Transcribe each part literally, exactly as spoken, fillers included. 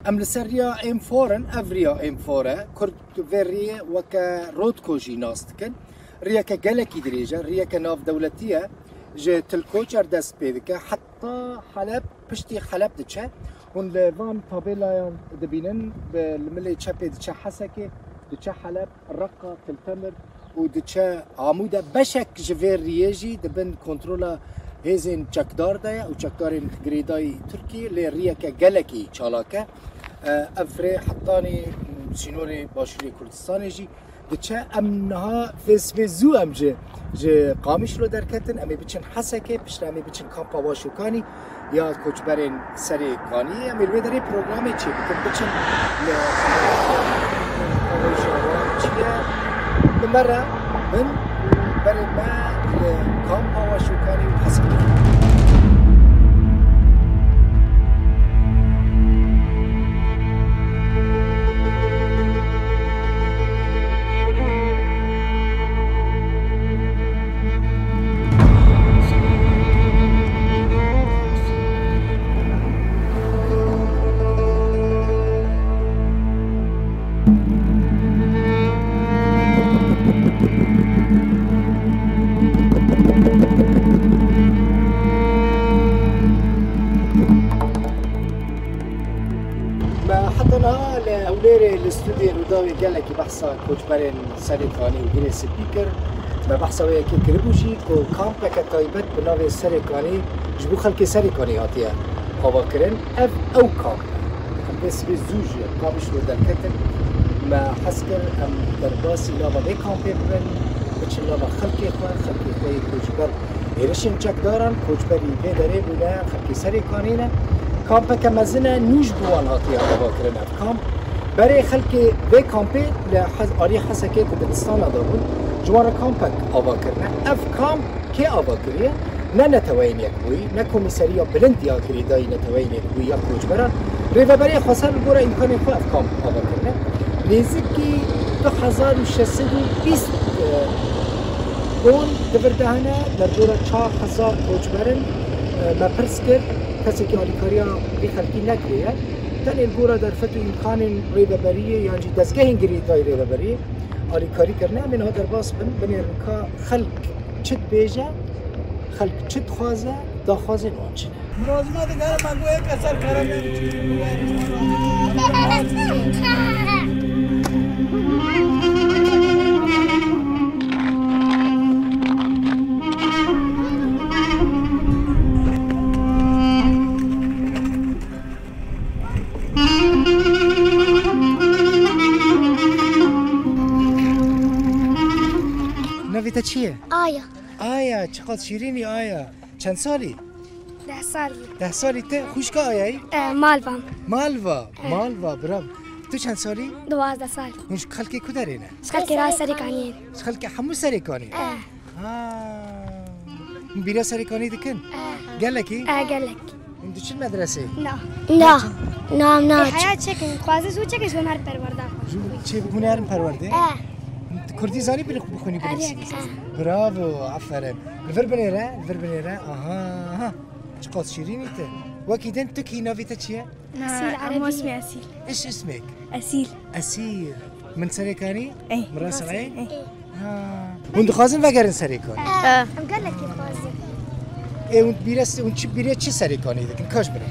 Em li ser riya M four in, ev riya M four e. Kurd vê riyê weke Rotko jî nas dikin. Riyeke gelekî dirêj e, riyeke navdewletî ye. Ji Til Koçer dest pê dike, heta Heleb, piştî Heleb diçe. Hûn li van tabêlayan dibînin, bi, li milê çepê diçe Hesekê, diçe Heleb, Reqa, Til Temir û diçe Amûd e. Beşek ji vê riyê jî di bin kontrola hêzên çekdar de ye û çekdarên girêdayî Tirkiyê, lê riyeke gelekî çalak e. E, ev rê hetanî sînorê Başûrê Kurdistanê jî diçe. Em niha vê sibê zû em ji, ji Qamişlo derketin, em ê biçin Hesekê, piştre em ê biçin kampa Waşûkanî ya koçberên Serê Kaniyê. Em ê li wê derê programê çêbikin, biçin li rojava çi ye. Bi me re bin û berê me li kampa Waşûkanî û Hesekê. Me heta niha li Hewlêrê li stûdyoyê Rûdawê gelekî behsa koçberên Serê Kanî û Girê Spî kir. Me behsa wê yekê kiribû jî ku kampeke taybet bi navê Serê Kanî ji bo xelkê Serê Kanî hatiye avakirin. Ev ew kamp e. Em vê sibê zû ji Qamişlo derketin. Me hez kir em derbasî nava vê kampê bibin, biçin nava xelkê xwe, xelkê xwe yê koçber. Êrişên çekdaran koçberî vê derê bûne, xelkê Serê Kanî ne. Kampeke mezin e, nû ji bo wan hatiye avakirin ev kamp. Berê xelkê vê kampê li Hez-, aliyê Hesekê di dibistana de bûn, ji wan re kampek ava kirine. Ev kamp kê ava kiriye? Ne Neteweyên Yekbûyî, ne Komîseriya Bilind ya Girêdayî Neteweyên Yekbûyî ya Koçberan. Rêveberiya Xweser li gora îmkanên xwe ev kamp ava kirine. Nêzîkî du hezar û şeş sed û bîst, e, Gon di vir de hene, dergora çar hezar koçber in. E, me pirs kir, kesekî alîkariya vî xelkî nekiriye. Tenê li gora derfet û îmkanên rêveberiyê yan jî dezgehên girêdayî rêveberiyê alîkarî kirine. Em ê niha derbas bin, binêrin ka xelk çi dibêje, xelk çi dixwaze, daxwazên wan çi ne. Mirozma digere me goye ke ser keremê. Navê te çi ye? Aya. Aya, çiqas şîrînî Aya. Çend salî? Deh salî. Deh salî te xwişka Ayayî? E, Malva. Malva, e. Malva, bravo. Tu çend salî? Duwazdeh sal. Hûn ji xelkê ku derê ne? Ji xelkê ra Serêkaniyê. Ji xelkê hemû Serêkaniyê? E. Ha. Hûn bîra Serêkaniyê dikin? E. Gelekî? E, gelek. Hûn diçin medresê? Na. Na. Na, na. Heya çekin, xwaze zû çekin ji bo me perwerda. Ji bo çê bûne herin perwerdê? E. Kurdî zanî bi-, bixwînî binivîsî? Erê, erê. Bravo, aferin. Li vir binêre, li vir binêre. Aha, aha. Çiqas şîrînî te. Wekî din tu kî, navê te çi ye? Esîl, Erebî. Ismê Esîl. Iş ismek? Esîl. Esîl. Min Serêkanî? Ê, min rast e? Ê. Ha. Hûn dixwazin vegerin Serêkanî? Ê. Em gelekî dixwazin. Ê, hûn bîra, hûn çi bîra çi Serêkanî dikin? Kaş bira.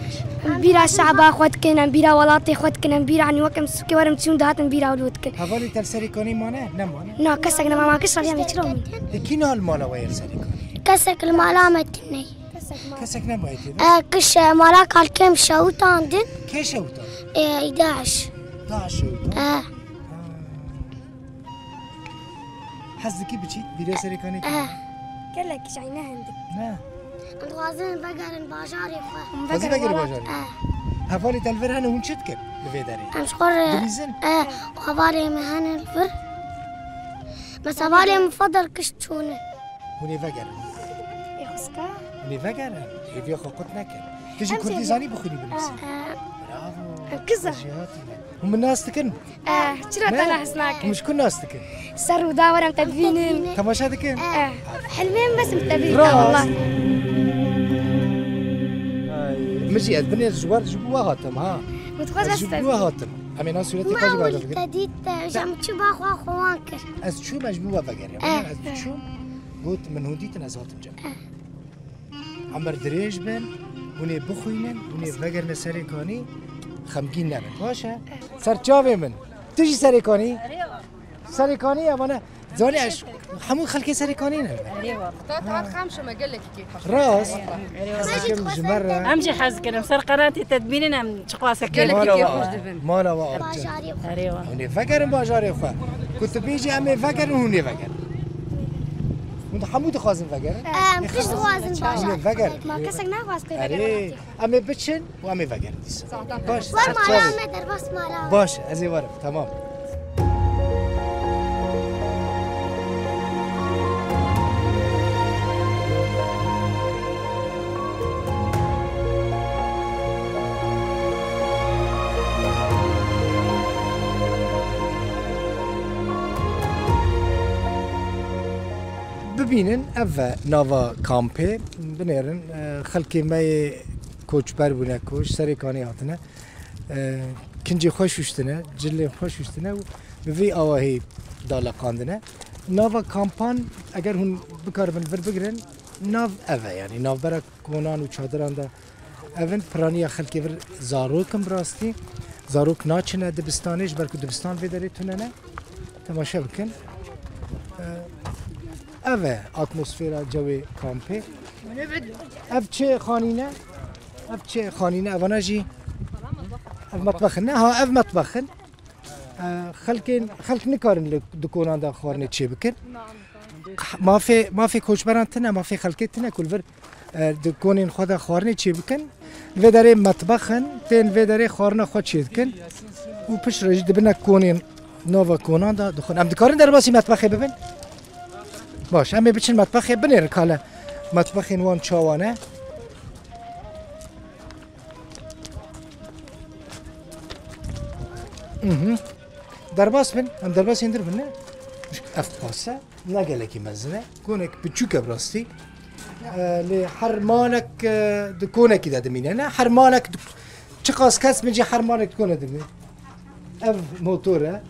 Em bîra şehba xwe dikin, em bîra welatê xwe dikin, em bîra, hani wek em sûkê werin çûn dihatin bîra wilo dikin. Hevalê te li Serêkanî mane? Ne mane? Na, kesek ne mane, kesek ya me çira min. Ê, kî niha li mala we ye li Serêkanî? Kesek li mala me tune. Kesek nemaye tê de? E, kiş, e, mala kalkêm şewitandin. Kê şewitand? E, DAIŞ. DAIŞ şewitand? E. Ha. Hez dikî biçî, bîrê Serêkanê kî? E. Gelek jî ne hindik. Ne. Em dixwazin vegerin bajarê xwe. Xwazî vegerin bajarê? E. Hevalê te li vir hene, hûn çi dikin li vê derê? Em ji xwe re, dibîzin? E, hevalê me hene li vir. Mesela hevalê min fedar kiş çûne. Hûn ê vegerin. Ê xwişka? Hûn ê vegerin. Hêviya xwe qut nekin. Tu jî kurdî zanî bixwînî binivîsî? Bravo. Em kiz e. Jêhatî ne. Hûn min nas dikin? Eh, çira te nas nakin? Hûn ji ku nas dikin? Ser rûdawê em te dibînin. Temaşe dikin? Eh, hilmê min bes em te bînin, wallah. Ay, min jî ez binêr ji wer ji bo we hatim, ha. Got xwe Ez ji dest bo we hatim. Em ê na sûretê xwe jî berdevgirin. Te dît, e, ji em çû ba xwe xwe wan kir. Ez çûm, ez ji bo we vegeriyam. Eh. Ez çûm, got min hûn dîtin, ez hatim cem. Emer dirêj bin, hûn ê bixwînin, hûn ê vegerine Serêkanî, xemgîn nebin. Baş e? Ser çavê min. Tu jî Serêkanî? Serêkanî ye, vana, zanî ez hemû xelkê Serêkanî ne. Erê wala. Te, te xem şime gelekî kêf xweş. Rast. Erê wala. Ez dikim ji me re. Em jî hez dikin, em ser qenatê te dibînin, em çiqas kêf Gelekî Mala kêf wa, xweş dibin. Mala wa Arçe. Bajarê xwe. Erê wala. Hûn ê vegerin bajarê xwe. Ku tu bêjî em ê vegerin, hûn ê vegerin. Hûn hemû dixwazin vegerin? Em kişt dixwazin bajarê. Hûn ê vegerin. Ma kesek naxwaz ku Erê. vegerin. Em ê biçin û em ê vegerin dîsa. Baş, Wer ser mala çavê. me derbas mala. Baş, ez ê werim, tamam. Bibînin, ev e nava kampê. Binêrin, e, xelkê me yê koçber bûne ku ji Serêkanî hatine. E, kincê xwe şûştine, cilên xwe şûştine û bi vî awahî daleqandine. Nava kampan, eger hûn bikaribin vir bigirin, nav ev e, yanî navbera konan û çadiran de ev in, piraniya xelkê vir zarok in bi rastî. Zarok naçine dibistanê, ji ber ku dibistan vê derê tune ne. Temaşe bikin. E, ev e atmosfera cewê kampê. Ev çi xanî ne? Ev çi xanî ne? Evana jî ev metbex in ne? Ha, ev metbex in. E, xelkên, xelk nikarin li di konan de xwarinê çêbikin. Mafê, mafê koçberan tine, mafê xelkê tine ku li vir, e, di konên xwe de xwarinê çêbikin. Li vê derê metbex in, tên vê derê xwarina xwe çêdikin. Û piştre jî dibine konên nava konan de dixwin. Em dikarin derbasî metbexê bibin? Baş, em ê biçin metbexê, binêrin ka li metbexên wan çawa ne. Mhm. Derbas bin, em derbasên dir bin ne? Ev qas e, ne gelekî mezin e. Konek piçûk e bi rastî. E, lê her malek, e, di konekî de dimîne ne? Her malek di, çiqas kes min jî her malek di kone dimîne. Ev motor e.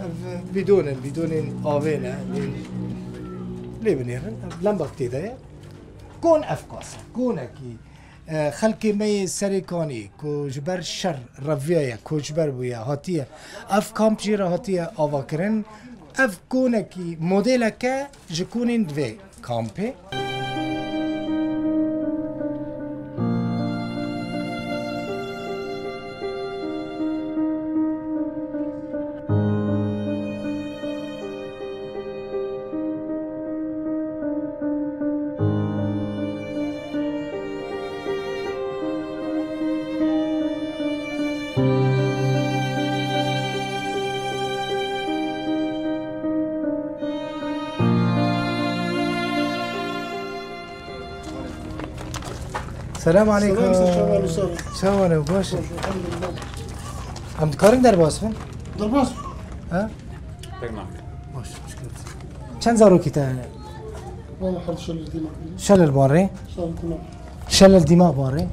Ev bidon in, bidonên avê ne. Lê, lê binêrin. Ev lembak tê de ye. Kon ev qas e. Konekî E, xelkê me yê Serêkanî ku ji ber şer reviyaye, koçber bûye, hatiye, ev kamp jê re hatiye avakirin. Ev konekî modeleke ji konên vê kampê. Selam aleykum. Selam, selam, selam. Çawa ne, baş? Hoş, elhamdülillah. Em dikarin derbas bin? Derbas. Ha? Pek ma. Baş, şükür. Çend zarokî te hene? Valla her şelil dîmak. Şelil barê? Şelil dîmak. Şelil dîmak barê?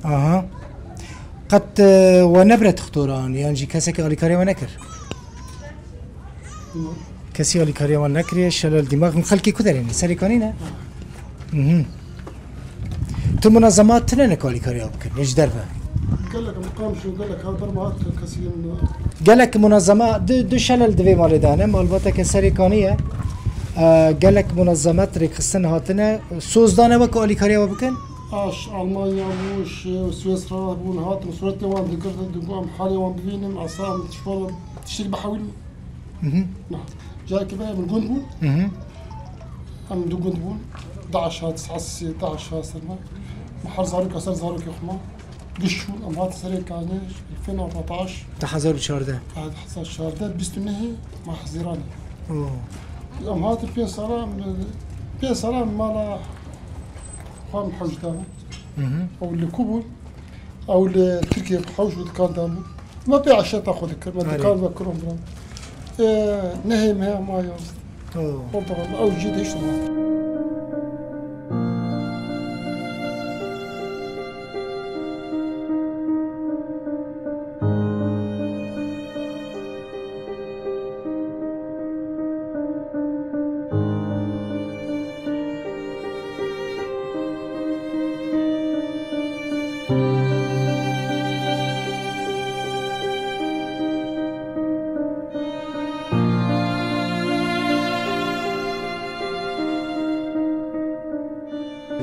Aha. Qet, e, we nebire tixtoran, yan jî kesekî alîkarî we nekir? Yok. Kesî alîkariya wan nekiriye, şelal dîmak. Hûn xelkê ku derê ne? Serêkanî ne? Mhm. Tu munazemat tune ne ku alîkariya bikin, ji derve? Gelek em qamşo, gelek ha berma hat kesî yên. Gelek munazema, du, du şelal di vê malê de hene, malbateke Serêkanî ye. E, gelek munazemat rêkxistin hatine, soz dane we ku alîkariya we bikin? Aş, Almanya bû, ş-, Swêsra bûn, hatin, suretê wan digirtin, digot em halê wan bivînin, asa em tişt-, tiştî bihewînin. Mhm. Na, carekê me min gund bûn. Mhm. Em du gund bûn. Daş hat, sas, daş hat ser me. Me her zarok ser zarokê xwe ma. Giş bûn, em hat serê kanê, fên arpataş. Di hezar û çardeh. Ha, di hezar çardeh, bîst û nehê ma Hezîranê. Oo. Em hatin pênc sala, em, pênc sala mala xwe em hewş da. Mhm. Ew li ku bûn? Ew li Tirkiyê hewş û dikan da bûn. Me pê eşeta xwe dikir, me Erê. dikan vekirin bira. Ê, nehê me ya ma ya. Oh. Orada ew jî de işte.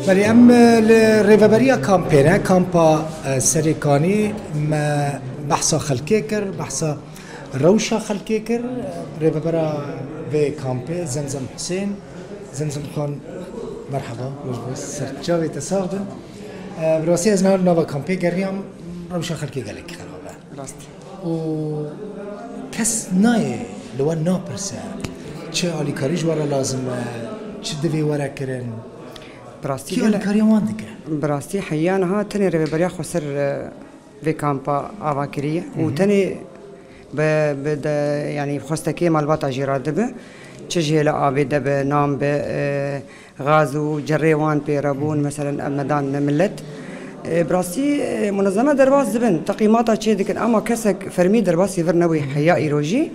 Belê, em, e, li rêveberiya kampê ne, kampa, e, Serêkanî me behsa xelkê kir, behsa rewşa xelkê kir. Rêvebera vê kampê Zemzem Husên, Zemzem Xan, merheba, roj baş, ser çavê te sax bin. E, bi rastî ez niha nava kampê geriyam, rewşa xelkê gelekî xerab e. Rast. Û kes nayê li we napirse, çi alîkarî ji we re lazim e, çi divê were kirin? Bi rastî Kî gelek alîkariya wan dike? Bi rastî heya niha tenê rêveberiya xweser, e, vê kampa ava kiriye û Hı hı. tenê bi, bi de, yanî xwestekê malbata jî radibe. Çi ji hêla avê de bi, nan bi, e, gaz û cerê wan pê re bûn, meselen, ev me dan milet. E, bi rastî, e, munezeme derbas dibin, teqîmata çê dikin, ama kesek fermî derbasî vir nebûye heya îro jî.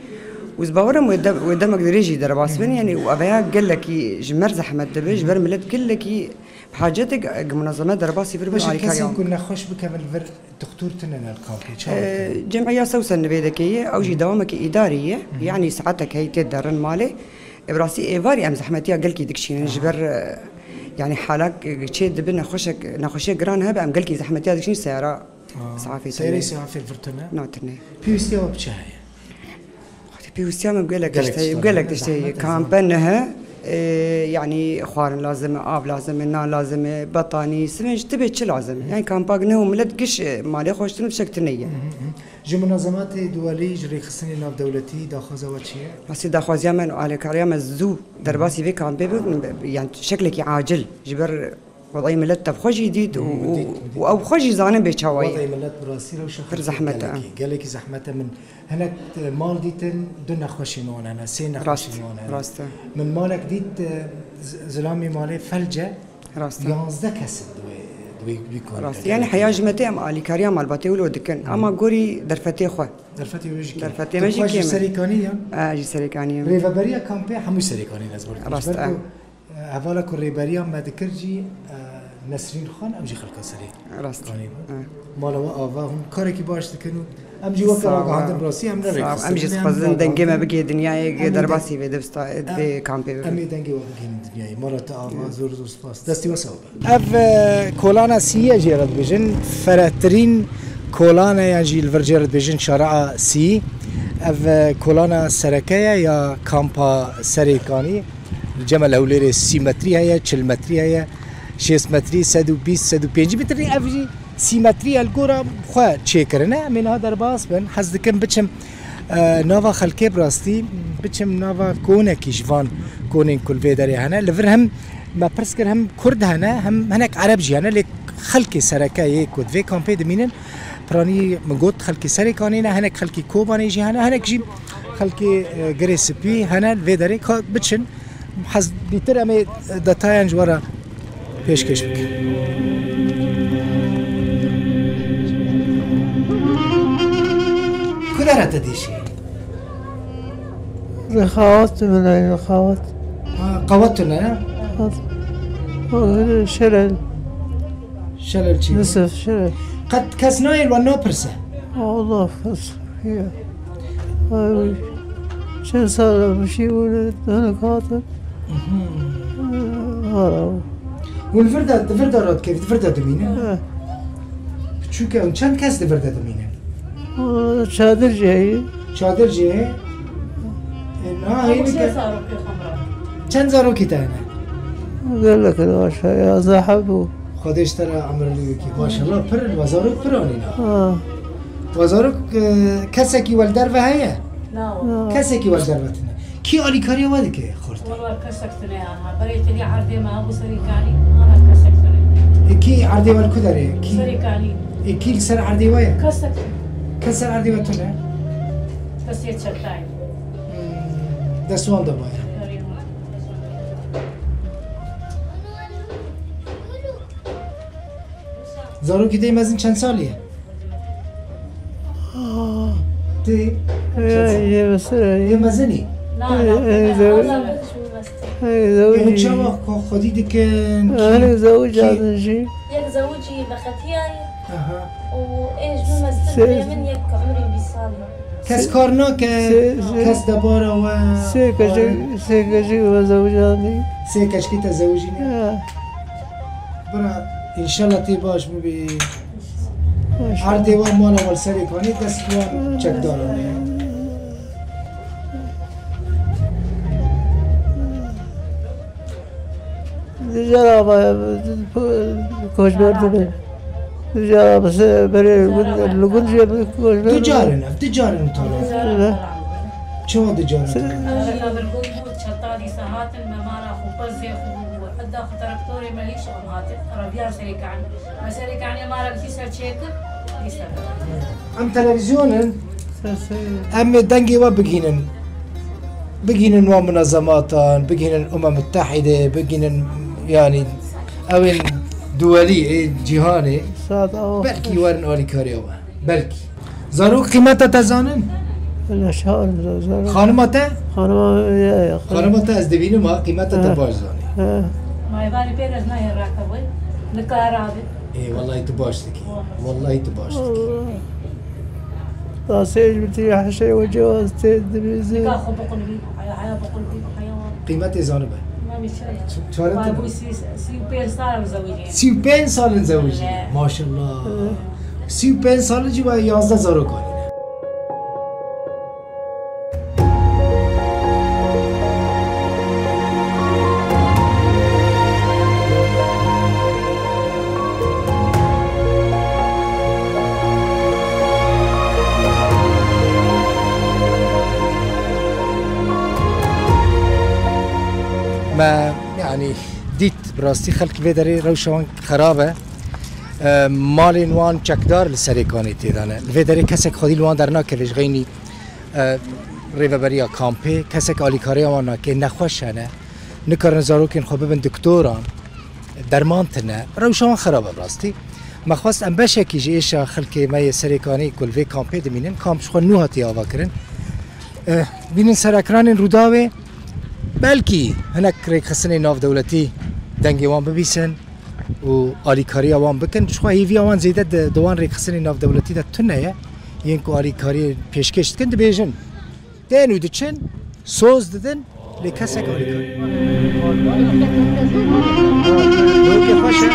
Û ez bawer im wê dem-, wê demek dirêj jî derbas bin, yanî û ev heya gelekî ji me re zehmet dibe, ji ber milet gelekî bi hacet e, munezeme derbasî vir bin. Baş e, alîkariyan kesên ku nexweş bikevin li vir, doktor tune ne li kampê, çawa Ee, dikin? Cem'iya Sewsen nivê dike ye, ew jî dewamekî îdarî ye. Hı hı. Yanî saetek heyî tê derin malê. E, bi rastî êvarî em zehmetiya gelkî dikişînin. Aha. Ji ber, e, yanî halak, e, çê dibi nexweşek, nexweşiyek giran hebe, em gelkî zehmetiya dikişînin seyara Aa, sehafê seyarê tune. Sehafê vir tune? Na, tune. Pêwîstiya we bi çi heye? Xwedê pêwîstiya min bi gelek Gelek tiştê, tiştan gelek heye, tiştê. Zehmet e, Kampe zor. Nihe, e, yanî xwarin lazim e, av lazim e, nan lazim e, betanî, sivinc, tibê çi lazim e. Yanî kampak ne û milet giş, e, malê xwe ji tune tiştek tune ye. Hı hı hı. Ji munazematê duwelî, ji rêxistinê navdewletî daxwaza we çi ye? Rastî daxwaziya me û alîkariya me zû derbasî vê kampê bibin, yanî şeklekî acil. Ji ber Wedayê milet tev xwe jî dît û, Hmm, û, dît, dît. Û ew xwe jî zanin bê çawa ye. Wedayê milet bi rastî rewşa Pir xelkê zehmet e. Gelekî, gelekî zehmet e. Min hinek, e, mal dîtin, du nexweşên wan hene, sê Rast, nexweşên wan hene. Rast e. Min malek dît, e, z-, zilamê malê felc e, Rast e. yanzdeh kes in di wê, di wê, di wê konî Rast. de. Yanî heya ji me tê em alîkariya malbatê wilo dikin. Hmm. Ama gorî derfetê xwe. Derfetê wê jî kêm. Derfetê Tu me jî xwe jî kêm e. Serêkanî ya? E, jî Serêkanî ye. Rêveberiya kampê hemû Serêkanî ne, ez bawer dikim. Rast Ji ber e. ku Hevala ku rêberiya me dikir jî, e, Nesrîn Xan, ew jî xelka Serê Rast. Kanî bû. E. Mala we ava, hûn karekî baş dikin û em jî weke Sağ ol. ragihandin bi rastî em ne Sağ ol. Em jî rêxistin. dixwazin Em dengê me ragihandin. bigihê dinyayê, Em ê derbasî de-, vê dibsta-, em ê, vê kampê bibin. Em ê dengê we bigihînin dinyayê. Mala te ava, zor zor spas. Destî we sax be. Ev, e, kolana sî ye jê re dibêjin. Ferehtirîn kolane yan jî li vir jê re dibêjin şare'a sî. Ev, e, kolana sereke ye ya kampa Serêkanî. Li Cemel Hewlêrê sî metrî heye, çil metrî heye, şêst metrî, sed û bîst, sed û pêncî metrî, ev jî sî metrî ye, li gora xwe çêkirine. Em ê niha derbas bin. Hez dikim biçim, e, nava xelkê bi rastî, biçim nava konekî ji van konên ku li vê derê hene. Li vir hem me pirs kir, hem Kurd hene, hem hinek Ereb jî hene, lê xelkê sereke yê ku di vê kampê dimînin, Piranî min got, xelkê Serêkanê ne, hinek xelkê Kobanê jî hene, hinek jî xelkê, e, Girê Spî hene li vê derê. Ka biçin, hez bîtir em ê detayan ji we re pêşkêş bikin. Ku dere te dîşî? Rexawet min e, rexawet. Ha, qewet tune ne? Şerel. Şerel çi? Nisif, şerel. Qet kes nayê li wan napirse? Allah kes. Ya. Ay, çend sal e, bir şey böyle, dönük hatır. Mhm. Hala. Hûn vir de, vir de radikevî, vir de dimînin? He. Çûke hûn çend kes di vir de dimînin? Aa, çadir jî heye. Çadir jî heye? E, niha heyî Hemû sê bike. Zarokê xwe miran. Çend zarokî te hene? Gelek in, baş e, yazdeh heb bû. Xwedê ji te re emirlî bike. Maşallah, pir in, we zarok pir anîne. Ha. We zarok, e, kesekî we li derve heye? Na. Na. Kesekî we li derve tune. Kî alîkariya we dike xortê? Wala kesek tune ya. Berê tenê erdê me hebû Serêkanî, ana kesek tune. E, kî erdê we li ku derê? Kî? Serêkanî. E, kî li ser erdê we ye? Kesek. Kes ser erdê we tune? Kesê çetayî. Hmm, dest wan de baye. Yarî. Zarokî te yê mezin çend salî ye? Aa. Tê? Ê, yê mesele, Yê yê mezinî? Na, Ê, na, ê, na, zewicî. Allah. Ê, Ê, zewicî. Çawa xwe xwedî dikin? Ê, zewicî Kî? Adin jî. Yek zewicî bi xetiya ye. Aha. Û ê ji min mestir Sê- birê min yek umrê bîst salî. Kes Sê- kar nake, Sê- Sê- kes debara we. Sê keçik, sê keçik ve zewicî adin. Sê keçikî te zewicî ne? Ya. Bira, înşallah tê baş bibî. Erdê wan mala wal Serêkanî dest wan çekdaran e. Dijara koçber dibe. Dijara berê li gund jê koçber. Du carin ev, du carin tala. Çawa du carin tala? Çeta dîsa hatin me mala xwe pir zêx bû. Heta xwe traktörê me hîş em hatin. Reviyan Serêkanî. Me Serêkanî mala dîsa çêkir. Dîsa. Em televîzyonin. Em ê dengê we bigihînin. Bigihînin wan munezematan, bigihînin Umem Mutehîde, bigihînin, yanî, ew ên duwelî ê cîhanê. Saet awa. Belkî werin alîkariya we. Belkî. Zarok qîmeta te zanin? Wele şarin zor, zor. Xanima te? Xanima, ya, ya. Xanima te ez dibînim ha, qîmeta te baş zanî. He. Mayvanê pê re nayê rakebin. Nikare abin. Ê, wellahî tu baş dikî. Wellahî tu baş dikî. Wellahî. Tasê ji bitî heşê we cewaz tê dibêze. Nika xwe biqulbî, haya, haya biqulbî, haya. Qîmetê zanibe. Çaretin. Sî û pênc sal zewicî. Sî û pênc sal in zewicî. He. Maşallah. He. Sî û pênc sal jî ve yazdeh zarok anîne. Me, yanî, dît, bi rastî xelk vê derê rewşa wan xerab e. E, malên wan çekdar li Serêkanê tê de ne. Li vê derê kesek xwedî li wan dernakeve ji xeynî, e, rêveberiya kampê, kesek alîkariya wan nake, nexweş hene. Nikarin zarokên xwe bibin doktoran, derman tune. Rewşa wan xerab e bi rastî. Me xwest em beşekî ji êşa xelkê me yê Serêkanî ku li vê kampê dimînin, kamp ji xwe nû hatiye avakirin. Eh, bînin ser ekranên Rûdawê, belkî hinek rêkxistinên navdewletî dengê wan bibîsin û alîkariya wan bikin. Ji xwe hêviya wan zêde di, di wan rêkxistinên navdewletî de tune ye. Yên ku alîkariyê pêşkêş dikin, dibêjin. Tên û diçin, soz didin, lê kesek alîkar. Rokê xweş e.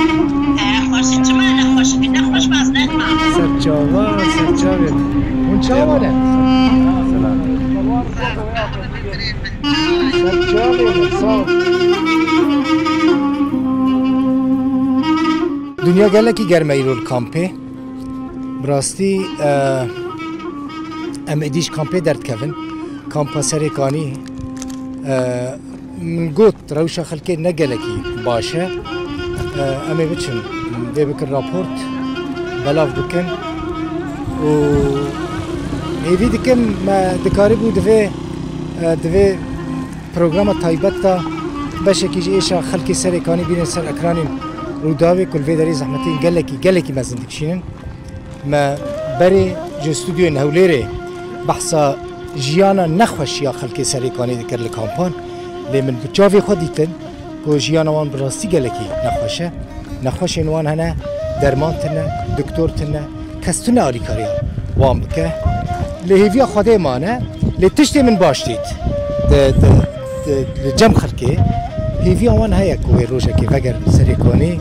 Xweş, çima nexweş e? Nexweş baz nedima. Serçava, serçavê. Hûn çawa ne? Selam. Serçavê, sağ ol. Dinya gelekî germ e îro li kampê. Bi rastî, e, em êdî ji kampê derdikevin. Kampa Serêkanî, e, min got, rewşa xelkê ne gelekî baş e. E, em ê biçin, vê bikin raport, belav bikin. Û hêvî dikim, me dikaribû divê, e, divê programa taybet de beşekî ji êşa xelkê Serêkanî bînin ser ekranên Rûdawê ku li vê derê zehmetên gelekî, gelekî mezin dikişînin. Me berê ji stûdyoyên Hewlêrê behsa jiyana nexweş ya xelkê Serêkanî dikir li kampan, lê min bi çavê xwe dîtin ku jiyana wan bi rastî gelekî nexweş e. Nexweşên wan hene, derman tune, doktor tune, kes tune alîkariya wan bike. Lê hêviya Xwedê mane, lê tiştê min baş dît. Di, di, di, li cem xelkê hêviya wan heye ku wê rojekê vegerin Serêkanî,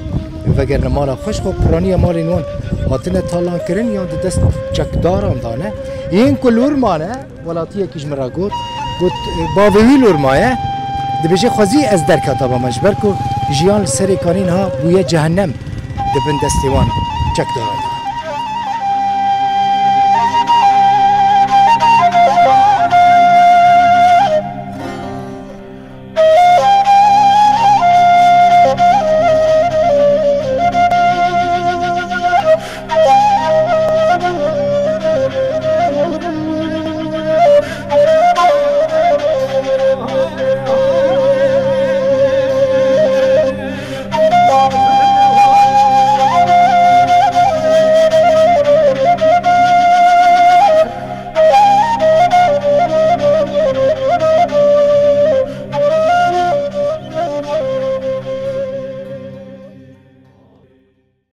vegerine mala xwe, ji xwe piraniya malên wan hatine talankirin yan di dest çekdaran de ne. Yên ku li wir mane, welatiyekî ji min re got, got, bavê wî li wir maye, dibêje, xwezî ez derketaba me, ji ber ku jiyan li Serêkanî niha bûye cehennem di bin destê wan çekdaran.